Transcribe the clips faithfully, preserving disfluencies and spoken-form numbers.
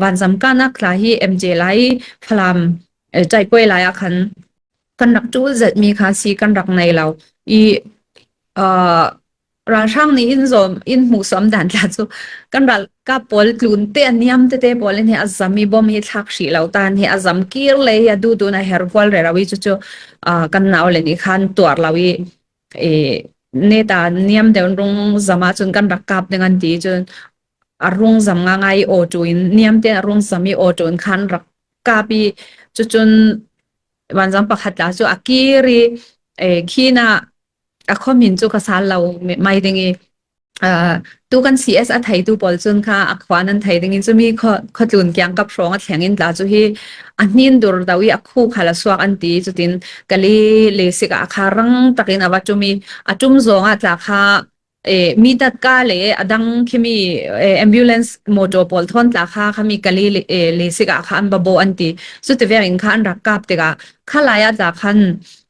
Vanzam kahnak tla hi M J lai, Falam, eh, Taipoi lai ah khan kan rak ṭul zetmi kha si kan rak nei lo. I, ah, ralhrang nih in zawm, in hmuhsawm dan tla cu kan ralkap pawl tlun te a niam tete pawl in hi a zam i bom hi thlak hrih lo ta, hi a zam kir le hi a duhduh in a her hual rero i cucu, ah, kan nau le nih khan tuar lo i, eh, neta niam deuh in rung zam ahcun kan rak kap ding an ti. Cun a rung zam ngaingai i aw ṭu in, niam tein a rung zam i aw ṭu in khan rak kap i, cucun vanzam pakhat tla cu a kir i, eh, khin ah a khuamin cu ka sal lo mai ding i, ah, tu kan C S a theitu pawl cun kha a khua nan thei ding i, cumi khua, khuatlun kiangkap hrawng a thleng in tla cu hi a hnin dur deuh i a khu khal a suak an ti. Cutin Kali lesik ah kha rang takin a va ṭum i, a ṭum zawng ah tla kha, eh, mi tatka le a dang khimi, eh, ambulance motor pawl thawn tla kha khami Kali le, eh, lesik ah kha an va bawh an ti. Cuti vekin kha an rak kap tikah kha lai ah tla khan,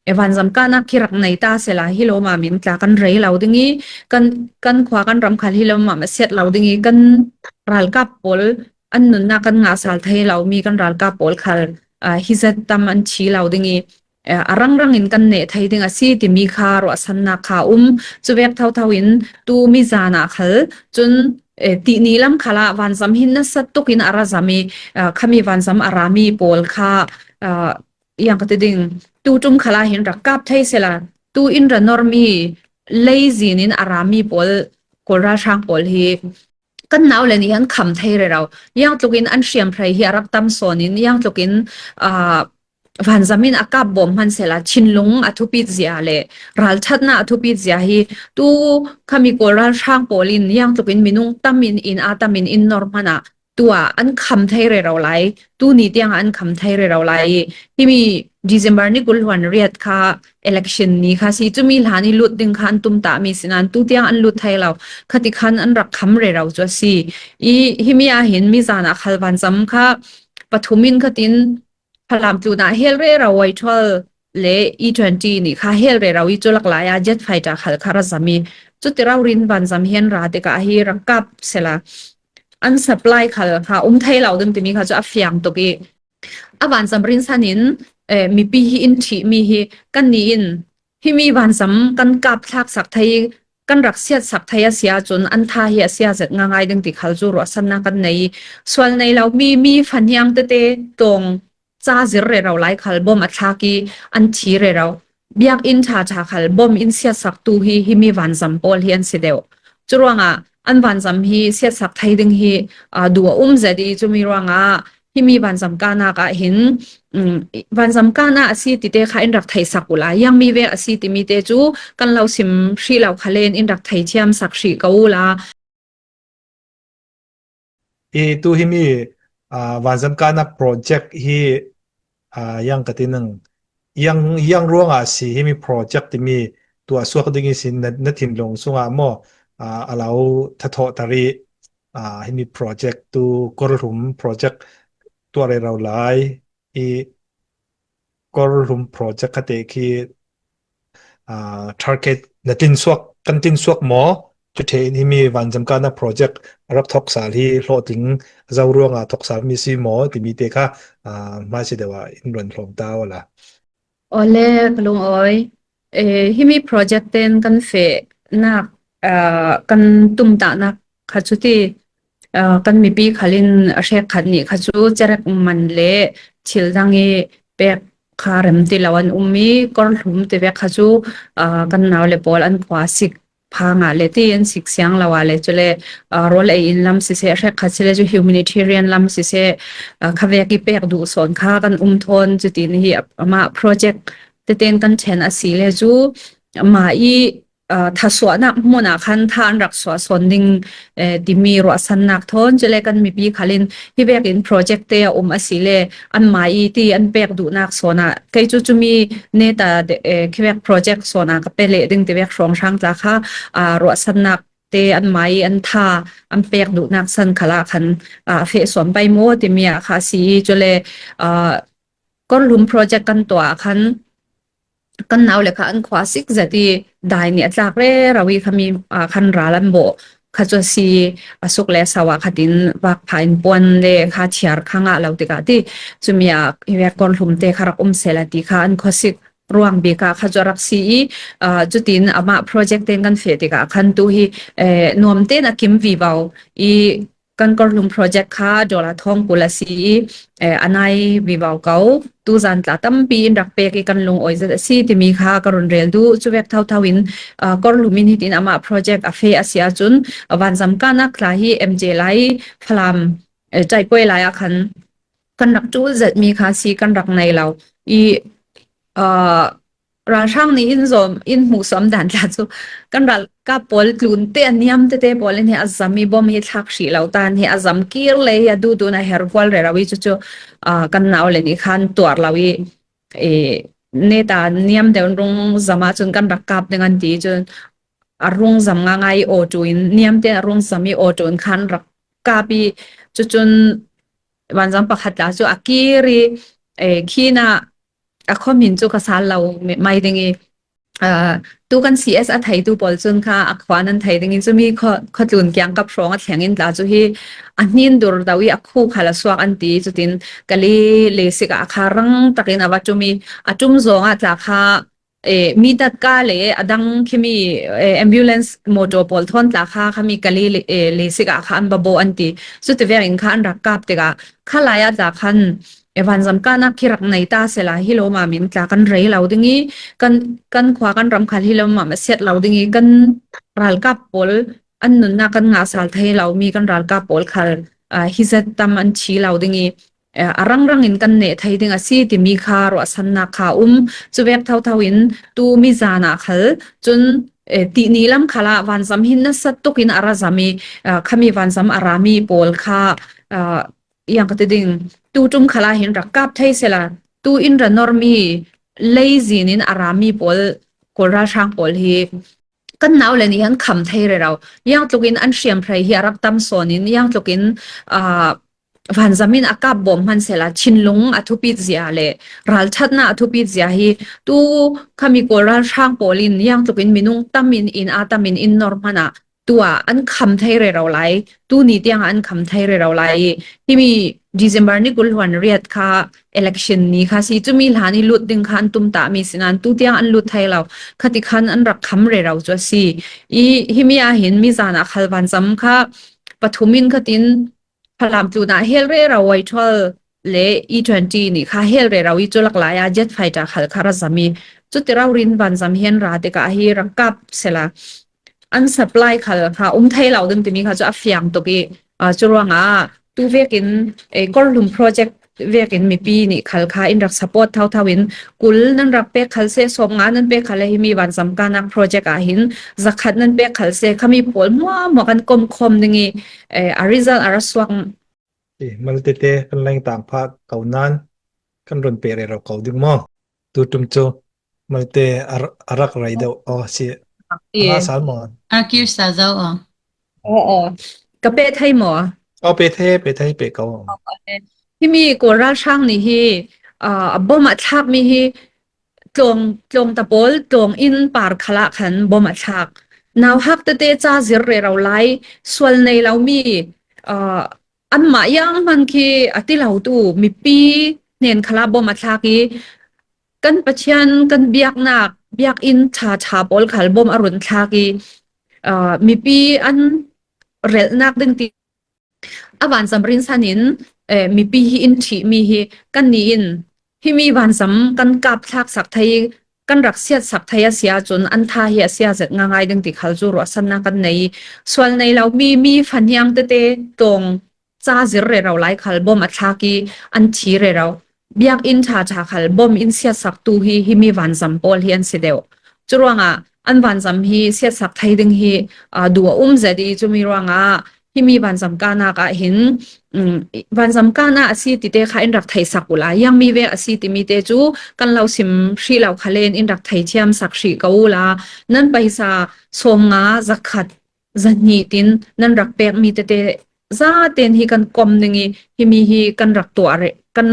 eh, vanzam kahnak khi rak nei ta sehla hi lawmam in tla kan rei lo ding i, kan, kan khua kan ram khal hi lawmam a siat lo ding i, kan ralkap pawl an nunnak kan ngah sal thei lo mi kan ralkap pawl khal, ah, hi zet tam an thi lo ding i, eh, a rangrang in kan neh thei ding a si timi kha ruahsannak kha um. Cuvek thotho in tu mi zan ah khal cun, eh, tihni lam khal ah vanzam hi nasa tuk in a ra zam i, ah, khami vanzam a rami pawl kha, ah, iang ka ti ding, tu ṭum khal ah hin rak kap thei sehla, tu in ra normi lei zin in a rami pawl, Kawl ralhrang pawl hi kan nau le nih an kham thei rero. Iang tluk in an hriamhrei hi a rak tam sawn in, iang tluk in, ah, vanzam in a kap bawm hman sehla, thinlung a thupit zia le ralṭhatnak a thupit zia hi tu khami Kawl ralhrang pawl in iang tluk in minung tam in, inn aa tam in, in nor hmanh ah tu ah an kham thei rero lai, tu ni tiang ah an kham thei rero lai i, himi December ni kul hluan riat kha election ni kha si, cumi hlan i lut ding kha an tum ta mi sinain tu tiang an lut thei lo, khati khan an rak kham rero cu a si. I himi ah hin mi zan ah khal vanzam kha pathum in khatin Falam tlun ah hel rero, Y twelve le E twenty nih kha hel rero i cu lak lai ah jet fighter khal kha ra zam i, cuti rori in vanzam hi an ra tikah hi rak kap sehla, an supply khal kha um thei lo ding timi kha cu a fiang tuk i, a vanzam rinsan in, eh, mipi hi in ṭhih mi hi kan nih in himi vanzam kan kap thlak sak thei, kan rak siat sak thei a si ahcun an tha hi a sia zet ngaingai ding ti khal cu ruahsannak kan nei. Sual nei lo mi, mi fahniang tete tlawng ca zir rero lai khal bom a thlak i an thi rero. Biakinn ṭha ṭha khal bom in siatsaktu hi himi vanzam pawl hi an si deuh. Curuangah an vanzam hi siatsak thei ding hi, aa, duh a um zet i, cumi ruangah himi vanzam kahnak ah hin, um, vanzam kahnak a si tite kha in rak theihsak uhla, iangmi vek a si timi te cu kan lo sim hrih lo khal in in rak thei thiamsak hrih ko uhla. I tu himi, aa, vanzam kahnak project hi, aa, iang ka ti ning, iang, iang ruangah a si himi project timi tuah suak ding i sin na, na thinlung sungah maw, aa, a lo thathawh ta rih, aa, himi project tu Kawlhlum project tuah rero lai i Kawlhlum project kha te khi, aa, target na tlin suak, kan tlin suak maw? Cu ṭhe in himi vanzam kahnak project a rak thawk sal hi hlawhtling zo ruangah thawk sal mi si maw timi te kha, aa, hmaisi deuh ah in run hrawm ta awla. Awle, ka lungawi. Eh, himi project ten kan fehnak, aa, kan tumtahnak kha cuti, aa, kan mipi khal in a hrekkhat nih kha cu cerek man le thil dang i pek kha rem ti lo an um i, Kawlhlum ti vek kha cu, aa, kan nau le pawl an khua sik pha ngah le ti an sik siang lo ah le, cule, aa, rawl ei in lam siseh, hrekkhat sile cu humanitarian lam siseh, aa, kha vek i pek duh sawn kha kan um thawn cutin hi amah project teten kan ṭhen a si le cu mah i, aa, thasuahnak hmun ah khan tha an rak suah sawn ding, eh, timi ruahsannak thawn, cule kan mipi khal in hi vekin project te a um a si le anmah i ti an pek duhnak sawn ah kei cu cumi neta de, eh, khi vek project sawn ah ka pe leh ding ti vek hrawnghrang tla kha, aa, ruahsannak te anmah i an tha an pek duhnak san khal ah khan, aa, feh sawn pei maw timi ah kha a si i, cule, aa, Kawlhlum project kan tuah ah khan kan nau le kha an khua sik zet i dai nih a tlak rero i khami, aa, khan ral an bawh kha chu a si, a suk le sau ah khatin vak pha in puan le kha thiar kha ngah lo tikah ti, chumi ah hi vek kawrhlum te kha rak um sela ti kha an khuasik ruang bik ah kha chu a rak si i, aa, chutin amah project ten kan feh tikah khan tu hi, eh, nuam ten a kim vivo i, kan kawrhlum project kha dollar thawng kul a si i, eh, a nai vivo ko, tu zan tla tampi in rak pek i kan lungawi zet a si timi kha ka run rel duh. Cu vek thotho in, ah, kawrhlum in hitin amah project a feh a si ahcun, ah, vanzam kahnak tla hi M J lai Falam, eh, Ṭaihpuai lai ah khan kan rak ṭul zetmi kha si kan rak nei lo i, aa, ralhrang nih in zawm, in hmuhsuam dan tla cu kan ralkap pawl tlun te a niam tete pawl in hi a zam i bom hi thlak hrih lo tan hi a zam kir le hi a duhduh in a her hual rero i cucu, aa, kan nau le nih khan tuar lo i, i neta niam deuh in rung zam ahcun kan rak kap ding an ti i cun a rung zam ngaingai i aw ṭu in niam te a rung zam i aw ṭu in khan rak kap i cucun vanzam pakhat tla cu a kir i, eh, khin ah a khuahmin cu ka sal lo mai ding i, aa, tu kan C S a theitu pawl cun kha a khua nan thei ding i cumi khua, khuatlun kiangkap hrawng a thleng in tla cu hi a hnin dur deuh i a khu khal a suak an ti. Cutin Kali lesik ah kha rang takin a va ṭum i a ṭum zawng ah tla kha, eh, mi tatka le a dang khimi, eh, ambulance motor pawl thawn tla kha khami Kali le, eh, lesik ah kha an va bawh an ti. Cuti vekin kha an rak kap tikah kha lai ah tla khan, eh, vanzam kahnak khi rak nei ta sela hi lawmam in tla kan rei lo ding i kan, kan khua kan ram khal hi lawmam a siat lo ding i kan ralkap pawl an nunnak kan ngah sal thei lo mi kan ralkap pawl khal, ah, hi zet tam an thi lo ding i, eh, a rangrang in kan neh thei ding a si timi kha ruahsannak kha um. Cu vek thotho in tu mi zan ah khal cun, eh, tihni lam khal ah vanzam hin nasa tuk in a ra zam i, ah, khami vanzam a rami pawl kha, ah, iang ka ti ding, tu ṭum khal ah hin rak kap thei sela tu in ra normi leizin in a rami pawl, Kawl ralhrang pawl hi kan nau le nih an kham thei rero. Iang tluk in an hriamhrei hi a rak tam sawn in iang tluk in, aa, vanzam in a kap bawm hman sela thinlung a thupit zia le ralṭhatnak a thupit zia hi tu khami Kawl ralhrang pawl in iang tluk in minung tam in inn aa tam in in nor hmanh ah tu ah an kham thei rero lai, tu ni tiang ah an kham thei rero lai i, himi December ni kul hluan riat kha election ni kha si, cumi hlan i lut ding kha an tum ta mi sinain tu tiang an lut thei lo, khati khan an rak kham rero cu a si. I, himi ah hin mi zan ah khal vanzam kha pathum in khatin Falam tlun ah hel rero, Waithual le E twenty nih kha hel rero i cu lak lai ah jet fighter khal kha ra zam i, cuti rori in vanzam hi an ra tikah hi rak kap sela an supply khal kha um thei lo ding timi kha cu a fiang tuk i, aa, cu ruangah tu vekin, eh, kawrhlum project vekin mipi nih khal kha in rak support thotho in kul nan rak pek khal seh, sawmnga nan pek khal le himi vanzam kahnak project ah hin zakhat nan pek khal seh, khami pawl hmuahhmuah kan komkhawm ding i, eh, a result a ra suak. I, malte te kan leng tang phak ko nan kan run pe rero ko ding maw? Tu ṭum cu malte a, a rak rei deuh aw si. I. A sal maw? A kir sa zo aw. Aw, aw. Ka pe thei maw? Aw, pe thei, pe thei, pe ko. Aw, aw, eh. Himi Kawl ralhrang nih hi, ah, a bom a thlak mi hi tlawng, tlawng ta pawl, tlawng inn par khal ah khan bom a thlak. Nauhak tete ca zir rero lai, sual nei lo mi, ah, anmah iang hman khi a ti lo tu mipi hnen khal ah bom a thlak i, kan Pathian, kan biaknak, biakinn ṭha ṭha pawl khal bom a run thlak i, aa, mipi an relhnak ding ti a vanzam rinsan in, eh, mipi hi in ṭhih mi hi kannih in himi vanzam kan kap thlak sak thei i, kan rak siat sak thei a si ahcun an tha hi a sia zet ngaingai ding ti khal cu ruahsannak kan nei i, sual nei lo mi, mi fahniang tete tlawng ca zir rero lai khal bom a thlak i an thi rero. Biakinn ṭha ṭha khal bom in siatsaktu hi himi vanzam pawl hi an si deuh. Cu ruangah an vanzam hi siatsak thei ding hi, aa, duh a um zet i, cumi ruangah himi vanzam kahnak ah hin, um, vanzam kahnak a si tite kha in rak theihsak uhla, iangmi vek a si timi te cu kan lo sim hrih lo khal in in rak theithiam sak hrih ko uhla, nan paisa sawmnga, zakhat, zahnih tin nan rak pekmi tete zaten hi kan kom ning i, himi hi kan rak tuah rih, kan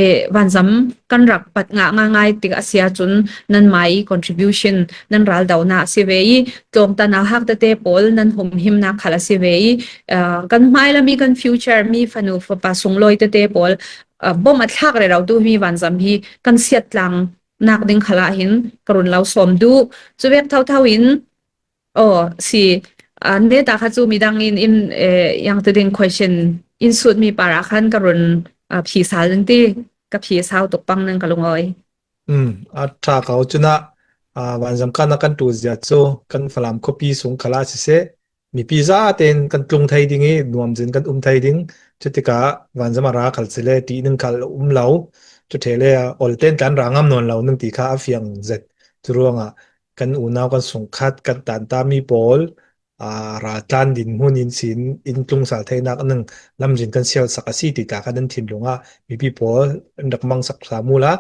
eh, vanzam kan rak pat ngah ngaingai tik a si ahcun nanmah i contribution, nan raldohnak a si ve i, tlawngtan a hak tete pawl nan humhimnak khal a si ve i, ah, kan hmailam i kan future mi fanu fapa sunglawi tete pawl, ah, bom a thlak rero tu mi vanzam hi kan siat tlang nak ding khal ah hin ka run lo sawm duh. Cu vek thotho in, aw, si, ah, neta kha cu midang in, in, eh, yang tu ding question in sut mi par ah khan ka run, ah, phi sal ding ti ka phi sau tuk pang ning ka lungawi. Um, a ṭha ko cunah, ah, vanzam kan a kan ṭul zia cu kan Falam khuapi sung khal ah siseh, mipi zaten kan tlung thei ding i nuamzin kan um thei ding. Cutikah vanzam a ra khal si le ṭih ning khal a um lo. Cu ṭhe le olten tlan ra ngam nawn lo ning ti kha a fiang zet. Cu ruangah kan unau kan sungkhat kan tanta mi pawl, aa, raltlan dinhmun in sin in tlung sal theinak ning lamzin kan sialsak a si ti tla kha nan thinlung ah mipi pawl an rak mangsak hram ula.